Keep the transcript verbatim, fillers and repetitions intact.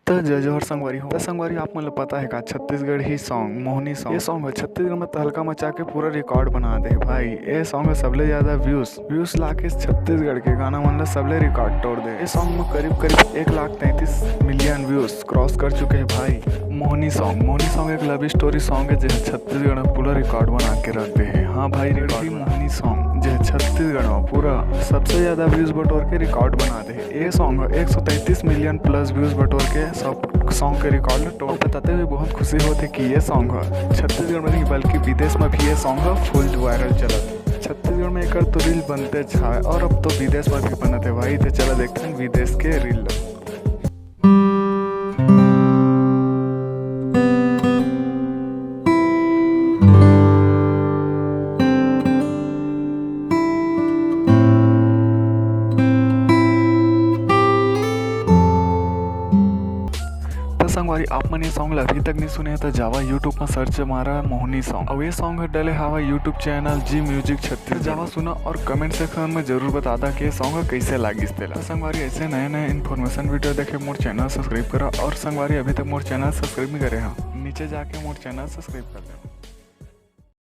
त जय जोहार संगवारी हो। त संगवारी, आप मन ल पता हे का, छत्तीसगढ़ी song, मोहनी song, ये song ह छत्तीसगढ़ में तहलका मचा के पूरा record बना दे हे भाई। ये song ह सबले ज्यादा views, views लाके छत्तीसगढ़ के गाना मन ल सबले record तोड़ दे। ये song में करीब करीब एक लाख तैंतीस million views cross कर चुके हे भाई। मोहनी song, मोहनी song एक love story song हे, जे छत्तीसगढ़ में पूरा record बना के रख दे हे। हाँ भाई, record मोहनी song, जे छत्तीसगढ़ में पूरा सबसे ज्यादा views बटोर के record बना दे हे। ये song ह एक सौ तैंतीस million plus views बटोर के सब song के record ल तोड़। बताते हुए बहुत खुशी होत हे कि ये song ह छत्तीसगढ़ में नहीं, बल्कि विदेश में भी ये song ह full viral चलत हे। छत्तीसगढ़ में एकर तो reel बनते छाए और अब तो विदेश में भी बनत हे भाई। तो चला देखते हैं विदेश के reel ल। त संगवारी, आप मन ये song ला अभी तक नहीं सुने हे, त जावा YouTube में search मारा मोहनी song। अउ ये song ह डले हवा YouTube channel G Music Chhattisgarh. जावा सुना और comment section में जरूर बता दा कि ये song ह कैसे लागिस तेला। त संगवारी, ऐसे नए नए information video देखे मोर channel subscribe करा, और संगवारी, अभी तक मोर channel subscribe नहीं करे हा, नीचे जाके मोर channel subscribe कर दे।